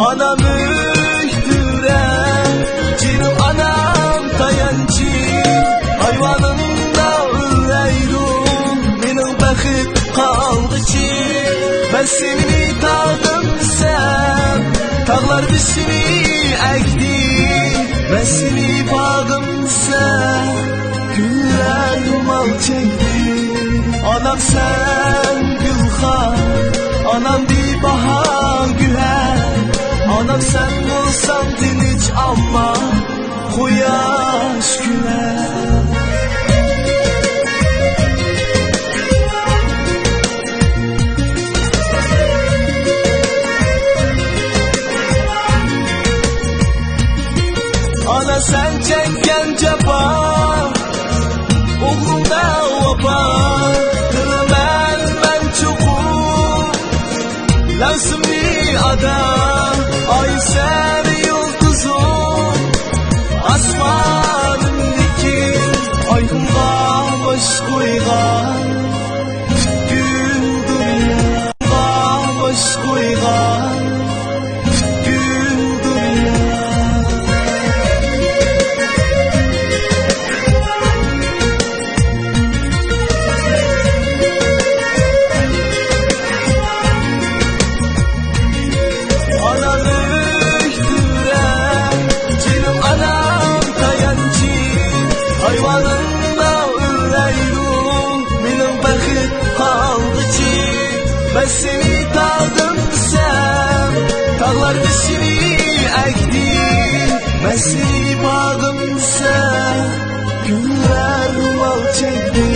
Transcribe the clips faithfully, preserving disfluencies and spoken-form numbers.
ئانام ئۆي تۆرە، جېنىم ئانام تايانچىم، ئايۋانىڭدا ئۆرەيدۇ مېنىڭ بەخت قالغۇچىم. مەن سېنى تاغىمسەن، تاغلار بېشىنى ئەگدى، مەن سېنى باغىمسەن، گۈللەر مال چەكتى. ئانام سەن گۈلخان، ئانام بىباھا گۆھەر. ئانام سەن بولساڭ تىنچ، ئامما قۇياش كۈلەر. ئانا سەن چەككەن جاپا، ئوغلۇڭدا ۋاپا، قىلىمەن مەن چوقۇم لازىمنى ئادا. ئاي سەن يۇلتۇزۇم، ئاسمانىمدىكى ئايدىنغا باش قويغان، پۈتكۈل دۇنياغا باش قويغان، پۈتكۈل دۇنيا. ئانام ئۆي تۆرە، جېنىم ئانام تايانچىم، ئايۋانىڭدا ئۆرەيدۇ مېنىڭ بەخت قالغۇچىم. مەن سېنى تاغىمسەن، تاغلار بېشىنى ئەگدى، مەن سېنى باغىمسەن، گۈللەر مال چەكتى.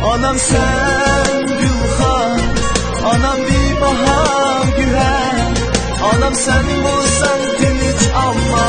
ئانام سەن گۈلخان، ئانام بىباھا گۆھەر. ئانام سەن بولساڭ تىنچ، ئامما